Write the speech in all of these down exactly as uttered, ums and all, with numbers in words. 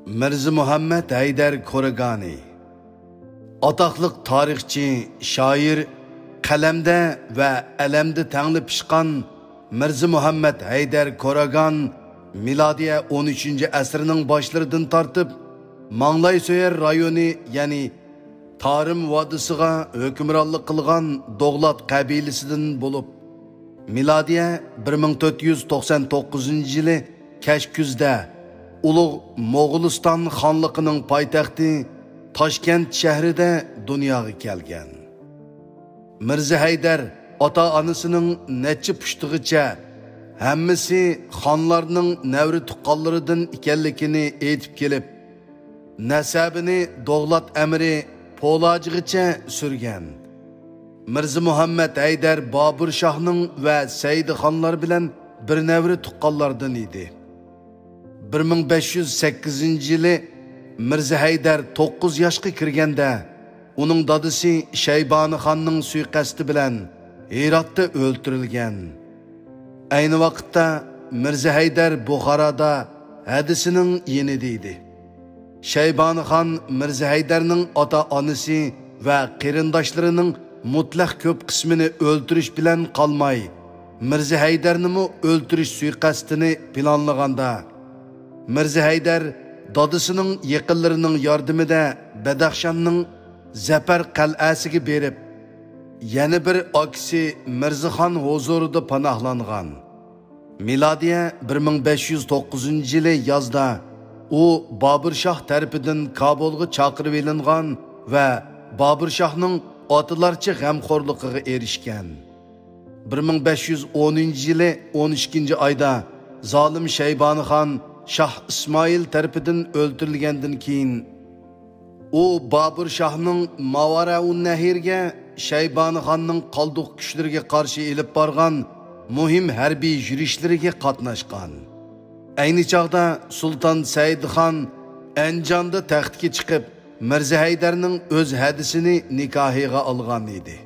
مىرزا مۇھەممەد ھەيدەر كورىگانى. ئاتاقلىق تارىخچى، شائىر، قەلەمدە ۋە ئەلەمدە تەڭلا پىشقان مىرزا مۇھەممەد ھەيدەر كوراگان مىلادىيە ئون ئۈچىنچى ئەسىرنىڭ باشلىرىدىن تارتىپ ماڭلايسۆيەر رايونى، يەنى تارىم ۋادىسىغا ھۆكۈمرانلىق قىلغان دوغلات قەبىلىسىدىن بولۇپ، مىلادىيە بىر مىڭ تۆت يۈز توقسان توققۇزىنچى يىلى كەچكۈزدە ئۇلۇغ موغۇلىستان خانلىقىنىڭ پايتەختى تاشكەنت شەھىرىدە دۇنياغا كەلگەن. مىرزا ھەيدەر ئاتا-ئانىسىنىڭ نەچچە پۇشتىغىچە ھەممىسى خانلارنىڭ نەۋرە تۇغقانلىرىدىن ئىكەنلىكىنى ئېيتىپ كېلىپ، نەسەبىنى دوغلات ئەمىرى پولاجىغىچە سۈرگەن. مىرزا مۇھەممەد ھەيدەر بابۇر شاھنىڭ ۋە سەئىدخانلار بىلەن بىر نەۋرە تۇغقانلاردىن ئىدى. بىر مىڭ بەش يۈز سەككىزىنچى يىلى مىرزا ھەيدەر توققۇز ياشقا كىرگەندە، ئۇنىڭ دادىسى شەيبانى خاننىڭ سۇيىقەستى بىلەن ھىراتتا ئۆلتۈرۈلگەن. ئەينى ۋاقىتتا مىرزا ھەيدەر بۇخارادا ھەدىسىنىڭ يېنىدا ئىدى. شەيبانى خان مىرزا ھەيدەرنىڭ ئاتا-ئانىسى ۋە قېرىنداشلىرىنىڭ مۇتلەق كۆپ قىسمىنى ئۆلتۈرۈش بىلەن قالماي، مىرزا ھەيدەرنىمۇ ئۆلتۈرۈش سۇيىقەستىنى پىلانلىغاندا، مىرزا ھەيدەر دادىسىنىڭ يېقىنلىرىنىڭ ياردىمىدە بەدەخشاننىڭ زەپەر قەلئەسىگە بېرىپ، يەنە بىر ئاكىسى مىرزىخان ھۇزۇرىدا پاناھلانغان. مىلادىيە بىر مىڭ بەش يۈز توققۇزىنچى يىلى يازدا ئۇ بابۇر شاھ تەرىپىدىن كابۇلغا چاقىرىۋېلىنغان ۋە بابۇر شاھنىڭ ئاتىلارچە غەمخورلۇقىغا ئېرىشكەن. بىر مىڭ بەش يۈز ئونىنچى يىلى ئون ئىككىنچى ئايدا زالىم شەيبانى خان شاھ ئىسمائىل تەرىپىدىن ئۆلتۈرۈلگەندىن كېيىن، ئۇ بابۇر شاھنىڭ ماۋارەئۇننەھرگە شەيبانى خاننىڭ قالدۇق كۈچلىرىگە قارشى ئېلىپ بارغان مۇھىم ھەربىي يۈرۈشلىرىگە قاتناشقان. ئەينى چاغدا سۇلتان سەئىدخان ئەنجاندا تەختكە چىقىپ، مىرزا ھەيدەرنىڭ ئۆز ھەدىسىنى نىكاھىغا ئالغان ئىدى.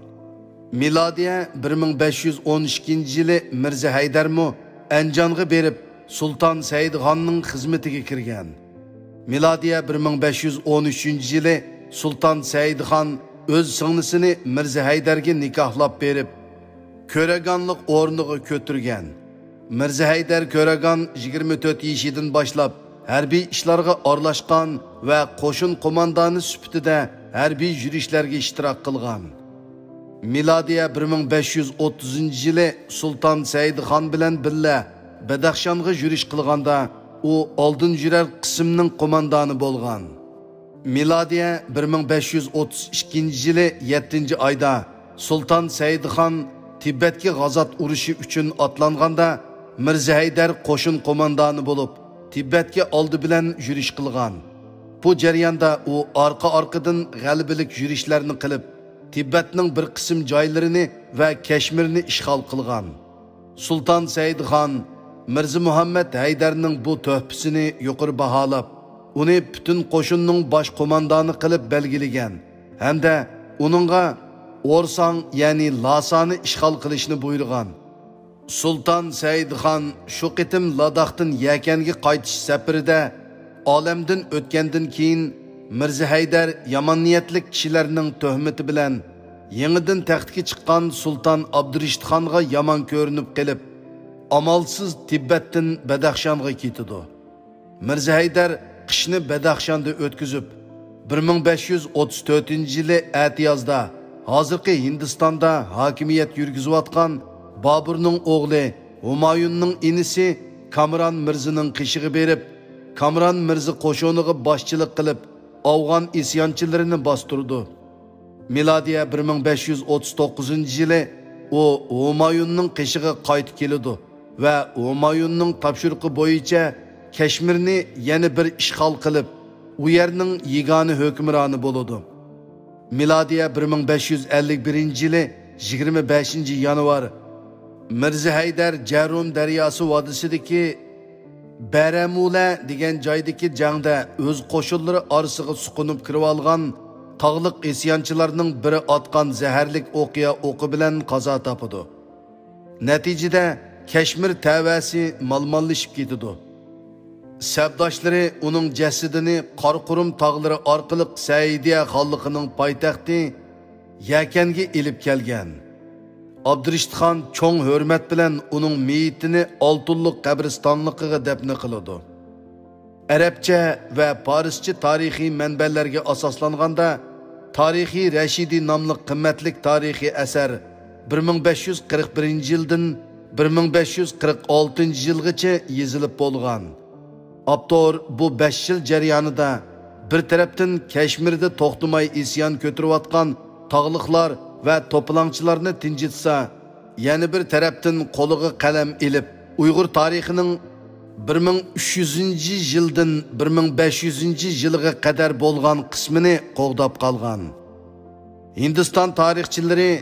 مىلادىيە بىر مىڭ بەش يۈز ئون ئىككىنچى يىلى مىرزا ھەيدەرمۇ ئەنجانغا بېرىپ، سۇلتان سەئىدخاننىڭ خىزمىتىگە كىرگەن. مىلادىيە بىر مىڭ بەش يۈز ئون ئۈچىنچى يىلى سۇلتان سەئىدخان ئۆز سىڭلىسىنى مىرزا ھەيدەرگە نىكاھلاپ بېرىپ، كۆرەگانلىق ئورنىغا كۆتۈرگەن. مىرزا ھەيدەر كۆرەگان يىگىرمە تۆت يېشىدىن باشلاپ ھەربىي ئىشلارغا ئارىلاشقان ۋە قوشۇن قوماندانى سۈپىتىدە ھەربىي يۈرۈشلەرگە ئىشتىراك قىلغان. مىلادىيە بىر مىڭ بەش يۈز ئوتتۇزىنچى يىلى سۇلتان سەئىدخان بىلەن بىللە بەدەخشانغا يۈرۈش قىلغاندا، ئۇ ئالدىن يۈرەر قىسىمنىڭ قوماندانى بولغان. مىلادىيە بىر مىڭ بەش يۈز ئوتتۇز ئىككىنچى يىلى يەتتىنچى ئايدا سۇلتان سەئىدخان تىبەتكە غازات ئۇرۇشى ئۈچۈن ئاتلانغاندا، مىرزا ھەيدەر قوشۇن قوماندانى بولۇپ، تىبەتكە ئالدى بىلەن يۈرۈش قىلغان. بۇ جەرياندا ئۇ ئارقا-ئارقىدىن غەلىبىلىك يۈرۈشلەرنى قىلىپ، تىبەتنىڭ بىر قىسىم جايلىرىنى ۋە كەشمىرنى ئىشغال قىلغان. سۇلتان سەئىدخان مىرزا مۇھەممەد ھەيدەرنىڭ بۇ تۆھپىسىنى يۇقىرى باھالاپ، ئۇنى پۈتۈن قوشۇننىڭ باش قوماندانى قىلىپ بەلگىلىگەن ھەمدە ئۇنىڭغا ئورساڭ، يەنى لاسانى ئىشغال قىلىشنى بۇيرۇغان. سۇلتان سەئىدخان شۇ قېتىم لاداختىن يەكەنگە قايتىش سەپىرىدە ئالەمدىن ئۆتكەندىن كېيىن، مىرزا ھەيدەر يامان نىيەتلىك كىشىلەرنىڭ تۆھمىتى بىلەن يېڭىدىن تەختكە چىققان سۇلتان ئابدۇرېشىتخانغا يامان كۆرۈنۈپ قېلىپ، ئامالسىز تىبەتتىن بەدەخشانغا كېتىدۇ. مىرزا ھەيدەر قىشنى بەدەخشاندا ئۆتكۈزۈپ، بىر مىڭ بەش يۈز ئوتتۇز تۆتىنچى يىلى ئەتىيازدا ھازىرقى ھىندىستاندا ھاكىمىيەت يۈرگۈزۈۋاتقان بابۇرنىڭ ئوغلى ھۇمايۇننىڭ ئىنىسى كامران مىرزىنىڭ قېشىغا بېرىپ، كامران مىرزا قوشۇنىغا باشچىلىق قىلىپ، ئافغان ئىسيانچىلىرىنى باستۇرىدۇ. مىلادىيە بىر مىڭ بەش يۈز ئوتتۇز توققۇزىنچى يىلى ئۇ ھۇمايۇننىڭ قېشىغا قايتا كېلىدۇ ۋە ھۇمايۇننىڭ تاپشۇرۇقى بويىچە كەشمىرنى يەنە بىر ئىشغال قىلىپ، ئۇ يەرنىڭ يېگانە ھۆكۈمرانى بولىدۇ. مىلادىيە بىر مىڭ بەش يۈز ئەللىك بىرىنچى يىلى يىگىرمە بەشىنچى يانۋار، مىرزا ھەيدەر جەرۇم دەرياسى ۋادىسىدىكى بەرەمۇلە دېگەن جايدىكى جەڭدە ئۆز قوشۇنلىرى ئارىسىغا سۇقۇنۇپ كىرىۋالغان تاغلىق ئىسيانچىلارنىڭ بىرى ئاتقان زەھەرلىك ئوقيا ئوقى بىلەن قازا تاپىدۇ. نەتىجىدە كەشمىر تەۋەسى مالماللىشىپ كېتىدۇ. سەپداشلىرى ئۇنىڭ جەسىتىنى قاراقۇرۇم تاغلىرى ئارقىلىق سەئىدىيە خانلىقىنىڭ پايتەختى يەكەنگە ئېلىپ كەلگەن. ئابدۇرېشىت خان چوڭ ھۆرمەت بىلەن ئۇنىڭ مېيىتىنى ئالتۇنلۇق قەبرىستانلىقىغا دەپنە قىلىدۇ. ئەرەبچە ۋە پارسچە تارىخىي مەنبەلەرگە ئاساسلانغاندا، تارىخى رەشىدىي ناملىق قىممەتلىك تارىخىي ئەسەر بىر مىڭ بەش يۈز قىرىق بىرىنچى يىلدىن بىر مىڭ بەش يۈز قىرىق ئالتىنچى يىلغىچە يېزىلىپ بولغان. ئاپتور بۇ بەش يىل جەريانىدا بىر تەرەپتىن كەشمىردە توختىماي ئىسيان كۆتۈرۈۋاتقان تاغلىقلار ۋە توپىلاڭچىلارنى تىنجىتسا، يەنە بىر تەرەپتىن قولىغا قەلەم ئېلىپ، ئۇيغۇر تارىخىنىڭ بىر مىڭ ئۈچ يۈزىنچى يىلدىن بىر مىڭ بەش يۈزىنچى يىلغا قەدەر بولغان قىسمىنى قوغداپ قالغان. ھىندىستان تارىخچىلىرى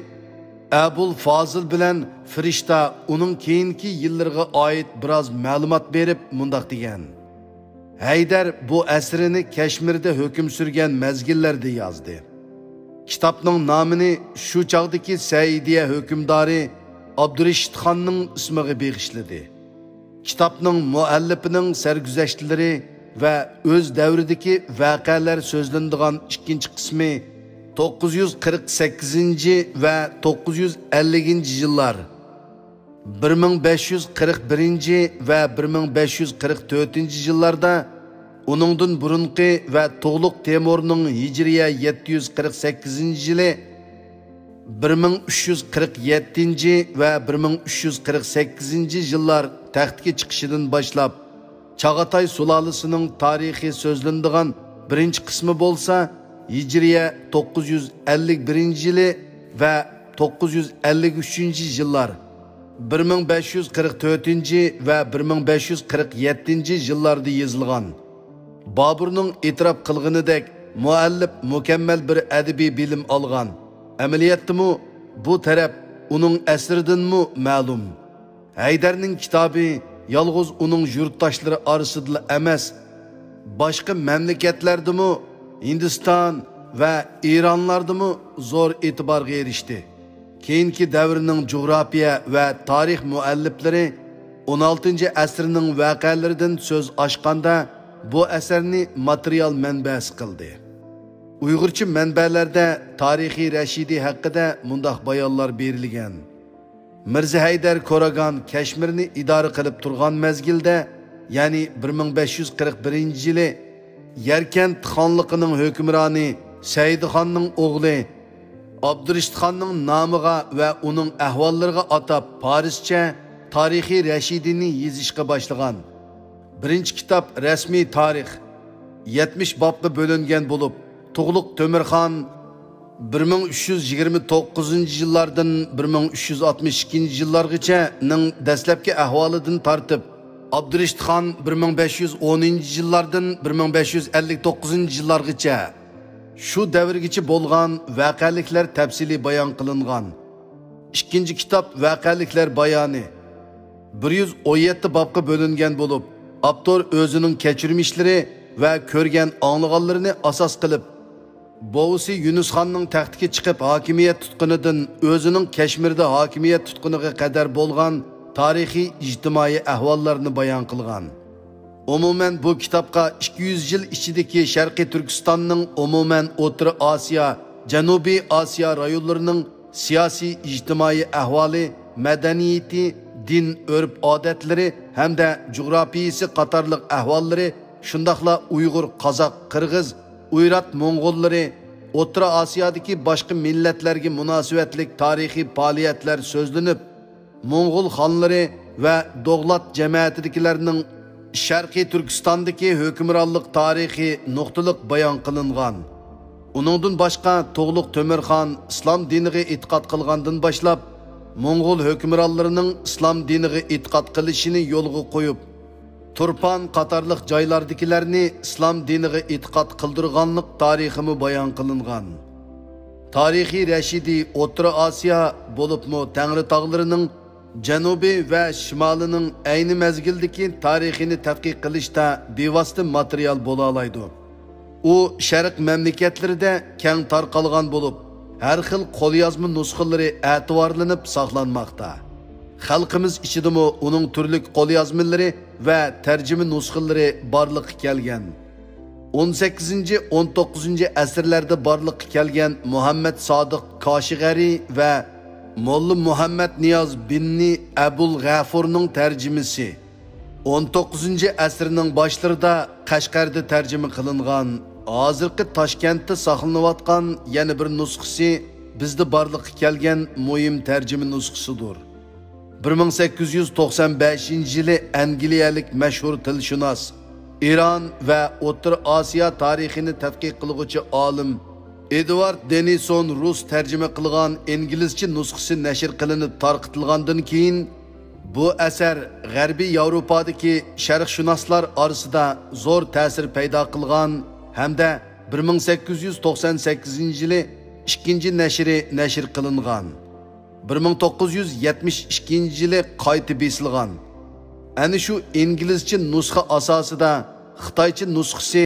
ئەبۇل فازىل بىلەن فىرىشتا ئۇنىڭ كېيىنكى يىللىرىغا ئائىت بىراز مەلۇمات بېرىپ مۇنداق دېگەن: ھەيدەر بۇ ئەسىرىنى كەشمىردە ھۆكۈم سۈرگەن مەزگىللەردە يازدى. كىتابنىڭ نامىنى شۇ چاغدىكى سەئىدىيە ھۆكۈمدارى ئابدۇرېشىت خاننىڭ ئىسمىغا بېغىشلىدى. كىتابنىڭ مۇئەللىپىنىڭ سەرگۈزەشتلىرى ۋە ئۆز دەۋرىدىكى ۋەقەلەر سۆزلىنىدىغان ئىككىنچى قىسمى توققۇز يۈز قىرىق سەككىزىنچى ۋە توققۇز يۈز ئەللىكىنچى يىللار، بىر مىڭ بەش يۈز قىرىق بىرىنچى ۋە بىر مىڭ بەش يۈز قىرىق تۆتىنچى يىللاردا، ئۇنىڭدىن بۇرۇنقى ۋە تۇغلۇق تېمۇرنىڭ ھىجرىيە يەتتە يۈز قىرىق سەككىزىنچى يىلى، بىر مىڭ ئۈچ يۈز قىرىق يەتتىنچى ۋە بىر مىڭ ئۈچ يۈز قىرىق سەككىزىنچى يىللار تەختكە چىقىشىدىن باشلاپ، چاغاتاي سۇلالىسىنىڭ تارىخى سۆزلىنىدىغان بىرىنچى قىسمى بولسا، ھىجرىيە توققۇز يۈز ئەللىك بىرىنچى يىلى ۋە توققۇز يۈز ئەللىك ئۈچىنچى يىللار، بىر مىڭ بەش يۈز قىرىق تۆتىنچى ۋە بىر مىڭ بەش يۈز قىرىق يەتتىنچى يىللاردا يېزىلغان. بابۇرنىڭ ئېتىراپ قىلغىنىدەك، مۇئەللىپ مۇكەممەل بىر ئەدەبىي بىلىم ئالغان. ئەمەلىيەتتىمۇ بۇ تەرەپ ئۇنىڭ ئەسىرىدىنمۇ مەلۇم. ھەيدەرنىڭ كىتابى يالغۇز ئۇنىڭ يۇرتداشلىرى ئارىسىدىلا ئەمەس، باشقا مەملىكەتلەردىمۇ، ھىندىستان ۋە ئىرانلاردىمۇ زور ئېتىبارغا ئېرىشتى. كېيىنكى دەۋرنىڭ جۇغراپىيە ۋە تارىخ مۇئەللىپلىرى ئون ئالتىنچى ئەسىرنىڭ ۋەقەلىرىدىن سۆز ئاچقاندا، بۇ ئەسەرنى ماتېرىيال مەنبەسى قىلدى. ئۇيغۇرچە مەنبەلەردە تارىخى رەشىدىي ھەققىدە مۇنداق بايانلار بېرىلگەن: مىرزا ھەيدەر كوراگان كەشمىرنى ئىدارە قىلىپ تۇرغان مەزگىلدە، يەنى بىر مىڭ بەش يۈز قىرىق بىرىنچى يىلى، يەركەنت خانلىقىنىڭ ھۆكۈمرانى سەئىدخاننىڭ ئوغلى ئابدۇرېشىتخاننىڭ نامىغا ۋە ئۇنىڭ ئەھۋاللىرىغا ئاتاپ پارسچە تارىخى رەشىدىنى يېزىشقا باشلىغان. بىرىنچى كىتاب رەسمىي تارىخ، يەتمىش بابقا بۆلۈنگەن بولۇپ، تۇغلۇق تۆمۈرخان بىر مىڭ ئۈچ يۈز يىگىرمە توققۇزىنچى يىللاردىن بىر مىڭ ئۈچ يۈز ئاتمىش ئىككىنچى يىللارغىچە نىڭ دەسلەپكى ئەھۋالىدىن تارتىپ، ئابدۇرېشىت خان بىر مىڭ بەش يۈز ئونىنچى يىللاردىن بىر مىڭ بەش يۈز ئەللىك توققۇزىنچى يىللارغىچە شۇ دەۋرگىچە بولغان ۋەقەلىكلەر تەپسىلىي بايان قىلىنغان. ئىككىنچى كىتاب ۋەقەلىكلەر بايانى بىر يۈز ئون يەتتە بابقا بۆلۈنگەن بولۇپ، ئاپتور ئۆزىنىڭ كەچۈرمىشلىرى ۋە كۆرگەن ئاڭلىغانلىرىنى ئاساس قىلىپ، بوۋىسى يۈنۈسخاننىڭ تەختكە چىقىپ ھاكىمىيەت تۇتقىنىدىن ئۆزىنىڭ كەشمىردە ھاكىمىيەت تۇتقىنىغا قەدەر بولغان تارىخىي ئىجتىمائىي ئەھۋاللارنى بايان قىلغان. ئومۇمەن، بۇ كىتابقا ئىككى يۈز يىل ئىچىدىكى شەرقىي تۈركىستاننىڭ، ئومۇمەن، ئوتتۇرا ئاسىيا، جەنۇبىي ئاسىيا رايونلىرىنىڭ سىياسىي، ئىجتىمائىي ئەھۋالى، مەدەنىيىتى، دىن، ئۆرپ-ئادەتلىرى ھەمدە جۇغراپىيىسى قاتارلىق ئەھۋاللىرى، شۇنداقلا ئۇيغۇر، قازاق، قىرغىز، ئويرات موڭغۇللىرى، ئوتتۇرا ئاسىيادىكى باشقا مىللەتلەرگە مۇناسىۋەتلىك تارىخىي پائالىيەتلەر سۆزلىنىپ، موڭغۇل خانلىرى ۋە دوغلات جەمەتىدىكىلەرنىڭ شەرقىي تۈركىستاندىكى ھۆكۈمرانلىق تارىخى نۇقتىلىق بايان قىلىنغان. ئۇنىڭدىن باشقا، تۇغلۇق تۆمۈرخان ئىسلام دىنىغا ئېتىقاد قىلغاندىن باشلاپ، موڭغۇل ھۆكۈمرانلىرىنىڭ ئىسلام دىنىغا ئېتىقاد قىلىشىنى يولغا قويۇپ، تۇرپان قاتارلىق جايلاردىكىلەرنى ئىسلام دىنىغا ئېتىقاد قىلدۇرغانلىق تارىخىمۇ بايان قىلىنغان. تارىخى رەشىدىي ئوتتۇرا ئاسىيا، بولۇپمۇ تەڭرى تاغلىرىنىڭ جەنۇبى ۋە شىمالىنىڭ ئەينى مەزگىلدىكى تارىخىنى تەتقىق قىلىشتا بىۋاسىتە ماتېرىيال بولالايدۇ. ئۇ شەرق مەملىكەتلىرىدە كەڭ تارقالغان بولۇپ، ھەر خىل قوليازما نۇسخىلىرى ئەتىۋارلىنىپ ساقلانماقتا. خەلقىمىز ئىچىدىمۇ ئۇنىڭ تۈرلۈك قوليازمىلىرى ۋە تەرجىمە نۇسخىلىرى بارلىققا كەلگەن. ئون سەككىزىنچى، ئون توققۇزىنچى ئەسىرلەردە بارلىققا كەلگەن مۇھەممەد سادىق كاشىغەرى ۋە موللا مۇھەممەد نىياز بىننى ئەبۇل غەفۇرنىڭ تەرجىمىسى. ئون توققۇزىنچى ئەسىرنىڭ باشلىرىدا قەشقەردە تەرجىمە قىلىنغان، ھازىرقى تاشكەنتتە ساقلىنىۋاتقان يەنە بىر نۇسخىسى بىزدە بارلىققا كەلگەن مۇھىم تەرجىمە نۇسخىسىدۇر. بىر مىڭ سەككىز يۈز توقسان بەشىنچى يىلى ئەنگلىيەلىك مەشھۇر تىلشۇناس، ئىران ۋە ئوتتۇرا ئاسىيا تارىخىنى تەتقىق قىلغۇچى ئالىم ئېدۋارد دېنىسون رۇس تەرجىمە قىلغان ئىنگلىزچە نۇسخىسى نەشر قىلىنىپ تارقىتىلغاندىن كېيىن، بۇ ئەسەر غەربىي ياۋروپادىكى شەرقشۇناسلار ئارىسىدا زور تەسىر پەيدا قىلغان ھەمدە بىر مىڭ سەككىز يۈز توقسان سەككىزىنچى يىلى ئىككىنچى نەشرى نەشر قىلىنغان. بىر مىڭ توققۇز يۈز يەتمىش ئىككىنچى يىلى قايتا بېسىلغان. ئەنە شۇ ئىنگلىزچە نۇسخا ئاساسىدا خىتايچە نۇسخىسى